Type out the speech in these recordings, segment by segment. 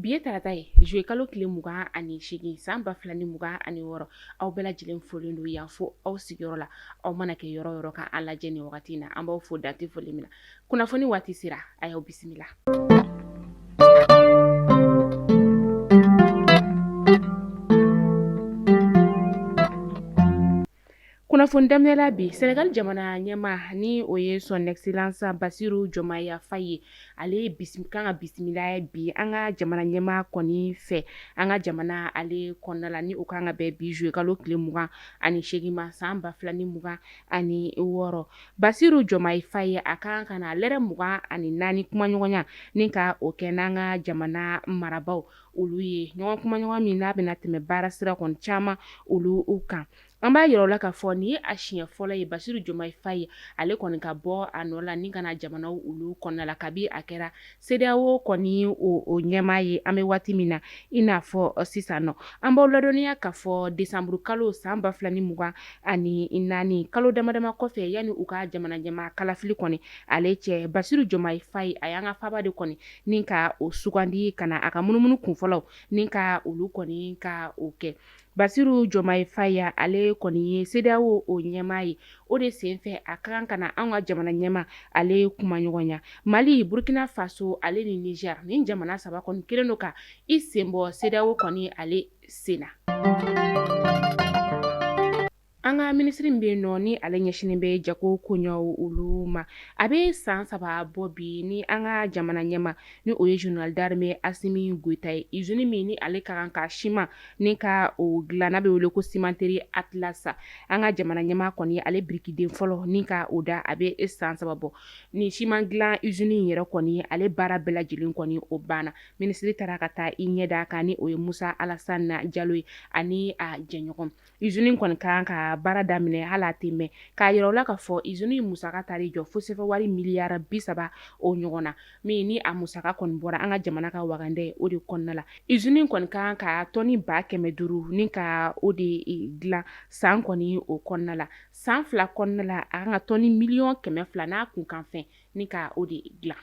Bi ye tarata ye, juillet kalo tile 28 san 2026. Aw bɛɛ lajɛlen folen don yan fo aw sigiyɔrɔ la, aw mana kɛ yɔrɔ yɔrɔ ka an lajɛ nin wagati in na, an b'aw fo dan tɛ foli min na. Kunnafoni waati sera, a y'aw bisimila. Kunnafoni daminɛ la bi, Senegal jamana ɲɛmaa ni o ye son excellence Basiru Jɔmaya Faye ye, ale kan ka bisimila bi an ka jamana ɲɛmaa kɔni fɛ an ka jamana ale kɔnɔna la, ni o kan ka bɛn bi juillet kalo tile 28 ma san 2026. Basiru Jɔmayi Faye a kan ka na lɛrɛ 24 kumaɲɔgɔnya ni ka o kɛ n'an ka jamana marabaaw olu ye, ɲɔgɔn kumaɲɔgɔn min n'a bɛna tɛmɛ baara sira kɔni caman olu kan. An b'a yira aw la k'a fɔ nin ye a siɲɛ fɔlɔ ye Basiru Jɔmayi Faye ale kɔni ka bɔ a nɔ la ni ka na jamanaw olu kɔnɔna la kabi a kɛra CEDEAO kɔni o ɲɛmaa ye an bɛ waati min na i n'a fɔ sisan nɔ. An b'aw ladɔnniya k'a fɔ desanburu kalo san 2024, kalo dama dama kɔfɛ yanni u ka jamana ɲɛmaa kalafili kɔni ale cɛ, Basiru Jɔmayi Faye a y'an ka faaba de kɔni ni ka o sugandi ka na a ka munumunu kunfɔlɔw ni ka olu kɔni ka o kɛ. Basiru Jɔmayi Faye ale kɔni ye CEDEAO o ɲɛmaa ye. O de senfɛ a ka kan ka na an ka jamana ɲɛmaa ale kumaɲɔgɔnya. Mali, Burkina Faso ale ni Niger, nin jamana saba kɔni kelen don ka i sen bɔ CEDEAO kɔni ale sen na. An ka minisiri min bɛ yen nɔ ni ale ɲɛsinnen bɛ jago koɲɛw olu ma, a bɛ san 3 bɔ bi ni an ka jamana ɲɛmaa ni o ye général d'armée Asimi Goyita ye, usine min ni ale ka kan ka siman ni ka o dilan n'a bɛ wele ko cimenterie Atlas, an ka jamana ɲɛmaa kɔni ale birikiden fɔlɔ ni ka o da, a bɛ san 3 bɔ. Ni siman dilan usine in yɛrɛ kɔni ale baara bɛɛ lajɛlen kɔni o banna. Minisiri taara ka taa i ɲɛ da a kan ni o ye Musa Alasani Jalo ye ani a jɛɲɔgɔn. Usine kɔni ka kan ka baara daminɛ hali a tɛ mɛn, k'a yira u la k'a fɔ usine musaka taar'i jɔ fo sefa wari miliyari 30 o ɲɔgɔn na, min ni a musaka kɔni bɔra an ka jamana ka wagandɛ o de kɔnɔna la. Usine kɔni ka kan ka tɔni 500,000 ni ka o de dilan san kɔni o kɔnɔna la. San 2 kɔnɔna la, a kan ka tɔni 200,000,000 n'a kunkanfɛn ni ka o de dilan.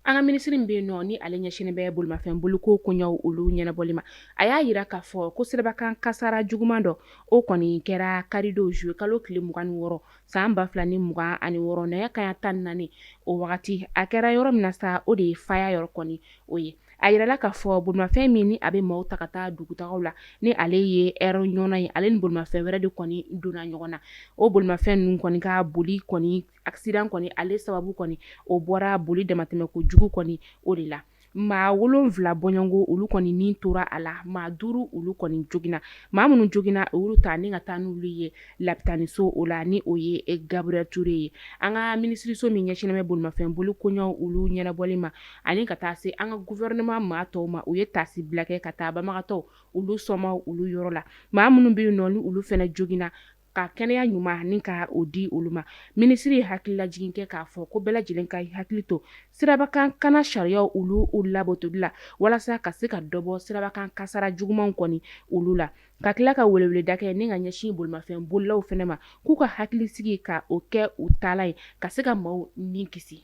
An ka minisiri min bɛ yen nɔ ni ale ɲɛsinnen bɛ bolimafɛn boliko koɲɛw olu ɲɛnabɔli ma, a y'a yira k'a fɔ ko sirabakan kasara juguman dɔ o kɔni kɛra karidon juillet kalo tile 26 san 2026 nɛgɛ kanɲɛ 14 o wagati. A kɛra yɔrɔ min na sa, o de ye Faya yɔrɔ kɔni o ye. A yirala k'a fɔ bolimafɛn min ni a bɛ maaw ta ka taa dugutagaw la ni ale ye Air Ɲɔnɔ ye, ale ni bolimafɛn wɛrɛ de kɔni donna ɲɔgɔn na. O bolimafɛn ninnu kɔni ka boli kɔni accident kɔni ale sababu kɔni o bɔra boli damatɛmɛ kojugu kɔni o de la. Maa 7 bɔɲɔgɔnko olu kɔni ni tora a la, maa 5 olu kɔni joginna. Maa minnu joginna, u y'olu ta ni ka taa n'olu ye lapitaniso o la ni o ye Gabriel Touré ye. An ka minisiriso min ɲɛsinnen bɛ bolimafɛn boli koɲɛw olu ɲɛnabɔli ma ani ka taa se an ka gouvernement maa tɔw ma, u ye taasibila kɛ ka taa banbagatɔw olu sɔnmaw olu yɔrɔ la. Maa minnu bɛ yen nɔ ni olu fana joginna, ka kɛnɛya ɲuman ni ka o di olu ma. Minisiri ye hakililajigin kɛ k'a fɔ ko bɛɛ lajɛlen ka hakili to sirabakan kana sariyaw olu labatoli la walasa ka se ka dɔ bɔ sirabakan kasara jugumanw kɔni olu la, ka tila ka weleweleda kɛ ni ka ɲɛsin bolimafɛn bolilaw fana ma k'u ka hakili sigi ka o kɛ u taalan ye ka se ka maaw ni kisi.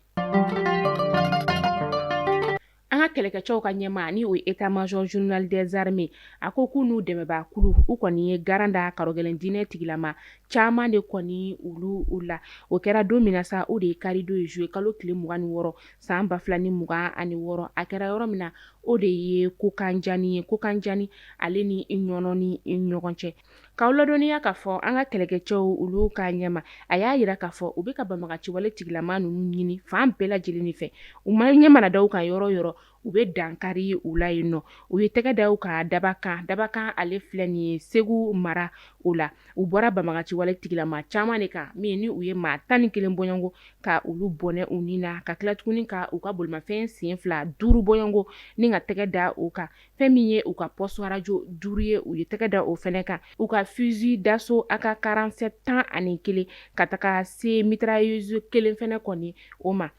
An ka kɛlɛkɛcɛw ka ɲɛmaa ni o ye état major général des armées, a ko k'u n'u dɛmɛbaa kulu u kɔni ye garan da karɔgɛlɛn diinɛ tigilama caman de kɔni olu la. O kɛra don min na sa, o de ye karidon ye juillet kalo tile 26 san 2026. A kɛra yɔrɔ min na, o de ye Kokanjani ye, Kokanjani ale ni Ɲɔnɔ ni ɲɔgɔn cɛ. K'aw ladɔnniya k'a fɔ an ka kɛlɛkɛcɛw olu ka ɲɛmaa, a y'a yira k'a fɔ u bɛ ka banbaganciwale tigilama ninnu ɲini fan bɛɛ lajɛlen fɛ. U ma ɲɛ mana da u kan yɔrɔ yɔrɔ, u bɛ dankari u la yen nɔ. U ye tɛgɛ da u kan Dabakan, Dabakan ale filɛ nin ye Segu mara o la. U bɔra banbaganciwale tigilama caman de kan min ni u ye maa 11 bɔɲɔgɔnko ka olu bɔnɛ u ni na, ka tila tuguni ka u ka bolimafɛn sen fila 5 bɔɲɔgɔnko ni ka tɛgɛ da u kan. Fɛn min ye u ka poste radio 5 ye, u ye tɛgɛ da o fɛnɛ kan. U ka fusil d'assaut AK 47 11 ka taga se mitrailleuse 1 fɛnɛ kɔni o ma.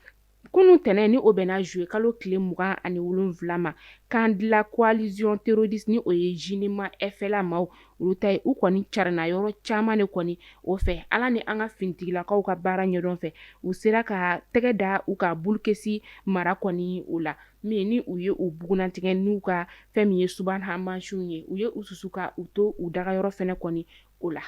Kunun tɛnɛn ni o bɛnna juillet kalo tile 27 ma, camp de la coalition terroriste ni o ye JNIM FLA maaw olu ta ye, u kɔni carinna yɔrɔ caman de kɔni o fɛ. Ala ni an ka finitigilakaw ka baara ɲɛdɔn fɛ, u sera ka tɛgɛ da u ka Bulukesi mara kɔni o la. min ni u ye u bugunnatigɛ n'u ka fɛn min ye subahana mansinw ye, u ye u susu ka u to u dagayɔrɔ fɛnɛ kɔni o la.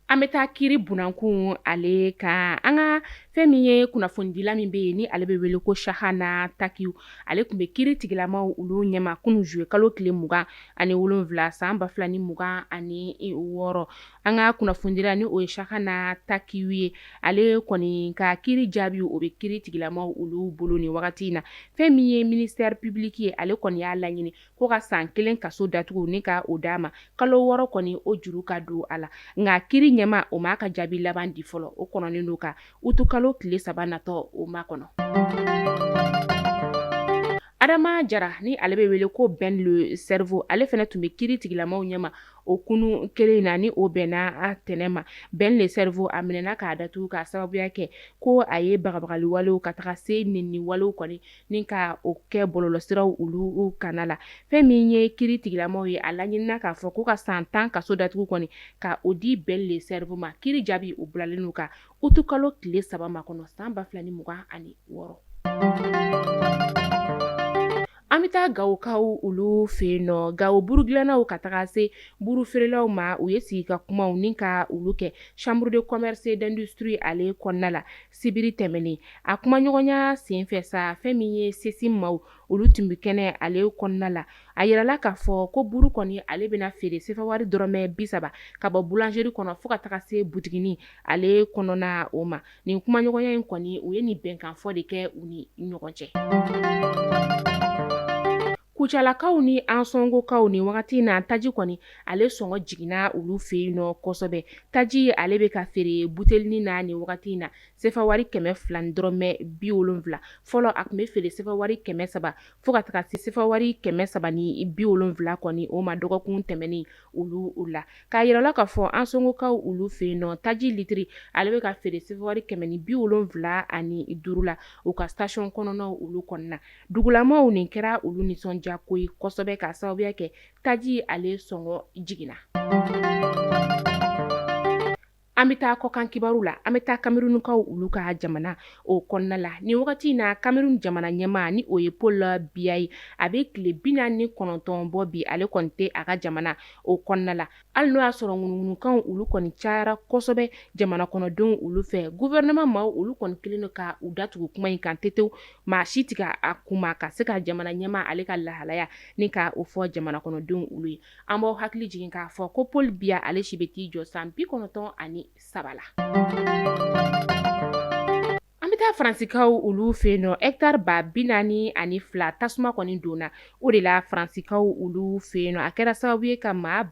An bɛ taa kiri bunankun ale kan. An ka fɛn min ye kunnafonidila min bɛ yen ni ale bɛ wele ko Sahana Takiw, ale tun bɛ kiri tigilamaw olu ɲɛma kunun juillet kalo tile 27 san 2026. An ka kunnafonidila ni o ye Sahana Takiw ye, ale kɔni ka kiri jaabi o bɛ kiri tigilamaw olu bolo nin wagati in na. Fɛn min ye ministère public ye, ale kɔni y'a laɲini ko ka san 1 kaso datugu ni ka o d'a ma, kalo 6 kɔni o juru ka don a la. Nka kiri ɲɛmaa o m'a ka jaabi laban di fɔlɔ, o kɔnɔnen don ka utukalo tile 3 natɔ o makɔnɔ. Adama Jara ni ale bɛ wele ko Ben le Cerveau, ale fana tun bɛ kiri tigilamaw ɲɛma o kunun kelen in na ni o bɛnna a tɛnɛn ma. Ben le Cerveau a minɛna k'a datugu k'a sababuya kɛ ko a ye bagabagali walew ka taga se nɛni walew kɔni ni ka o kɛ bɔlɔlɔsiraw olu kanna la. Fɛn min ye kiri tigilamaw ye, a laɲinina k'a fɔ ko ka san 10 kaso datugu kɔni ka o di Ben le Cerveau ma. Kiri jaabi o bilalen don ka utukalo tile 3 makɔnɔ san 2026. An bɛ taa Gawokaw olu fɛ yen nɔ. Gawo buru dilannaw ka taga se buru feerelaw ma, u ye sigi ka kumaw ni ka olu kɛ chambre de commerce et d'industrie ale kɔnɔna la sibiri tɛmɛnen. A kumaɲɔgɔnya senfɛ sa, fɛn min ye CECIM maaw olu tun bɛ kɛnɛ ale kɔnɔna la. A yirala k'a fɔ ko buru kɔni ale bɛna feere sefawari dɔrɔmɛ 30 ka bɔ boulangerie kɔnɔ fo ka taga se butiginin ale kɔnɔna o ma. Nin kumaɲɔgɔnya in kɔni, u ye nin bɛnkanfɔ de kɛ u ni ɲɔgɔn cɛ. Kucalakaw ni Ansɔngokaw nin wagati in na, taji kɔni ale sɔngɔ jiginna olu fɛ yen nɔ kosɛbɛ. Taji ale bɛ ka feere butelinin na nin wagati in na sefawari 200 ni dɔrɔmɛ 70. Fɔlɔ a tun bɛ feere sefawari 300 fo ka taga se sefawari 370 kɔni o ma dɔgɔkun tɛmɛnen olu la. K'a yira la k'a fɔ Ansɔngokaw olu fɛ yen nɔ, taji litiri ale bɛ ka feere sefawari 175 la u ka station kɔnɔnaw olu kɔnɔna. Dugulamaw nin kɛra olu nisɔndiya ko ye kosɛbɛ k'a sababuya kɛ taji ale sɔngɔ jiginna. An bɛ taa kɔkan kibaru la. An bɛ taa Kamerunukaw olu ka jamana o kɔnɔna la nin wagati in na. Kamerun jamana ɲɛmaa ni o ye Paul Biya ye, a bɛ tile 49 bɔ bi, ale kɔni tɛ a ka jamana o kɔnɔna la. Hali n'o y'a sɔrɔ ŋunuŋunukanw olu kɔni cayara kosɛbɛ jamana kɔnɔdenw olu fɛ, gouvernement maaw olu kɔni kɛlen don ka u datugu kuma in kan tetew, maa si tɛ ka a kuma ka se ka jamana ɲɛmaa ale ka lahalaya ni ka o fɔ jamana kɔnɔdenw olu ye. An b'aw hakili jigin k'a fɔ ko Paul Biya ale si bɛ t'i jɔ san 93 la. An bɛ taa Faransikaw olu fɛ yen nɔ, hectare 42,000 tasuma kɔni donna o de la Faransikaw olu fɛ yen nɔ. A kɛra sababu ye ka maa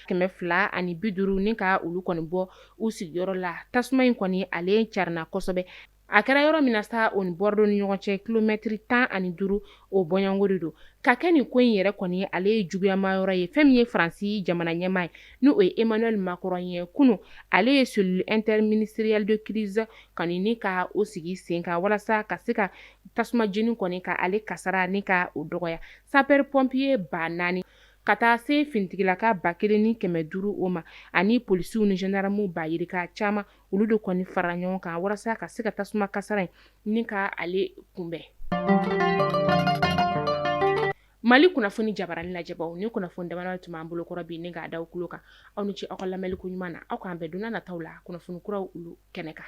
250,000 ni ka olu kɔni bɔ u sigiyɔrɔ la. Tasuma in kɔni ale carinna kosɛbɛ. A kɛra yɔrɔ min na sa, o ni Bordeaux ni ɲɔgɔn cɛ kilomɛtiri 15 o bɔɲɔgɔnko de don. Ka kɛ nin ko in yɛrɛ kɔni ale ye juguyama yɔrɔ ye. Fɛn min ye Faransi jamana ɲɛmaa ye, ni o ye Emmanuel Macron ye, kunun ale ye cellule interministérielle de crise kɔni ni ka o sigi sen kan walasa ka se ka tasuma jeni kɔni ka ale kasara ni ka o dɔgɔya. Sapeur pompier 4000 ka taa se finitigilaka 1500 o ma, ani polisiw ni gendarmew ba yirika caman, olu de kɔni fara ɲɔgɔn kan walasa ka se ka tasuma kasara in ni ka ale kunbɛn. Mali kunnafoni jabarani lajɛbaw, ni kunnafoni damadɔ tun b'an bolo kɔrɔ bi ni k'a da aw tulo kan. Aw ni ce aw ka lamɛnni ko ɲuman na. Aw k'an bɛn don nataw la kunnafoni kuraw olu kɛnɛ kan.